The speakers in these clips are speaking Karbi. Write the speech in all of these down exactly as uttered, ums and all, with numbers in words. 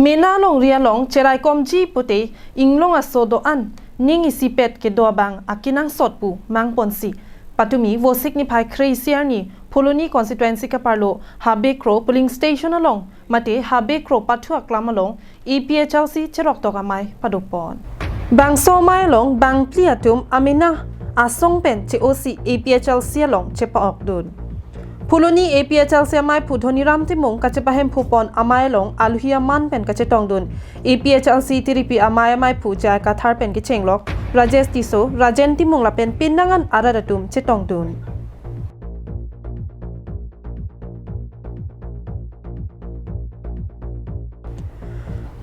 Mena longri along cheraikomji pute inglong aso do-an ning isipet kedo abang akenangsot pu mangponsi, patumi Vosik niphai kre-isi arni Phuloni constituency kaparlo Habekro polling station along mate Habekro pathu aklam along A P H L C cheroktok amei padopon. Bangso amei along bangphli atum amena asong pen che-osi A P H L C along chepa-okdun. Phuloni A P H L C ameiphu Dhoniram Timung kachepahemphupon amei along aluhi aman pen kachetongdun. A P H L C tiripi amei ameiphu J I Kathar pen kechenglok Rajesh Tisso, Rajen Timung lapen penang an arat atum chetongdun.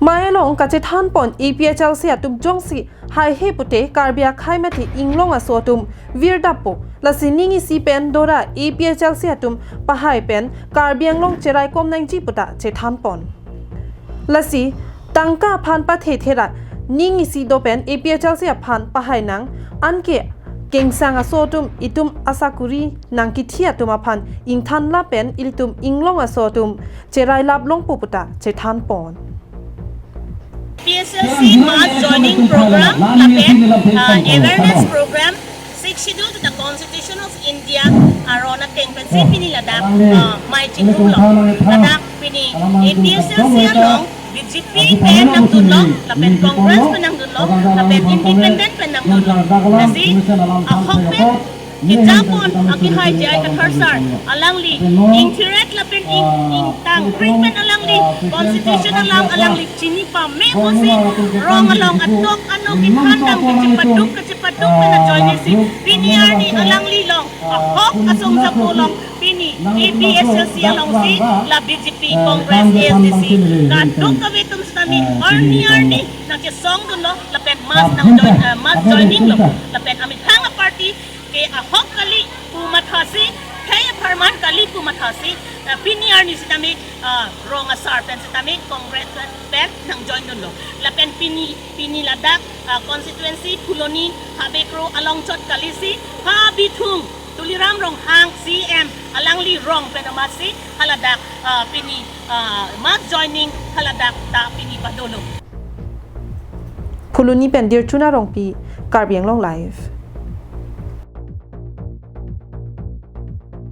Amei along kachethanpon A P H L C atum jongsi haihe pute Karbi akhei mate inglong aso atum virdappo. Lasi ning isi pen dora A P H L C atum pahai pen Karbi Anglong cheraikom nangji puta chethanpon. Lasi tangka aphan pathe thera ning isi do pen A P H L C aphan pahai nang, anke kengsang aso atum itum asakuri nangkithi atum aphan ingthan lapen ilitum inglong aso atum cherai lap longpo puta chethanpon. P S L C mass joining program lapen uh, awareness program, Sixth Schedule to the Constitution of India aron ateng pensi pini ladak uh, amei chingrum lo. Ladak pini A P H L C along B J P pen nangdunlo, lapen Congress pen nangdunlo, lapen independent pen nangdunlo. Lasi ahok pen kejapon akehai J I Kathar sir alangli ingthirek lapen ing ingtangring pen alangli constitution alam alangli chini pame pusi rong along atok ano kethan dam kachepaduk kachepaduk pen ajoinesi pini arni alangli along ahok asong japo along pini A P H L C alongsi la B J P, Congress, A I C C kadokave atum sitame arni arni nangchesongdunlo lapen mass nangjoin uh, mass joining lo lapen amethang aparty ke ahok kali pu mathasi khei apharman kali pu mathasi uh, pini arni sitame uh, rong asar pen sitame Congress pen nangjoindunlo lapen pini pini ladak uh, constituency Phuloni Habekro along chot kalisi ha bithung Tuliram Ronghang C M alangli rong pen amatsi haladak uh, pini uh, mass joining haladak ta pini padolo. Phuloni pen Dirchuna Rongpi, Karbi Anglong Live.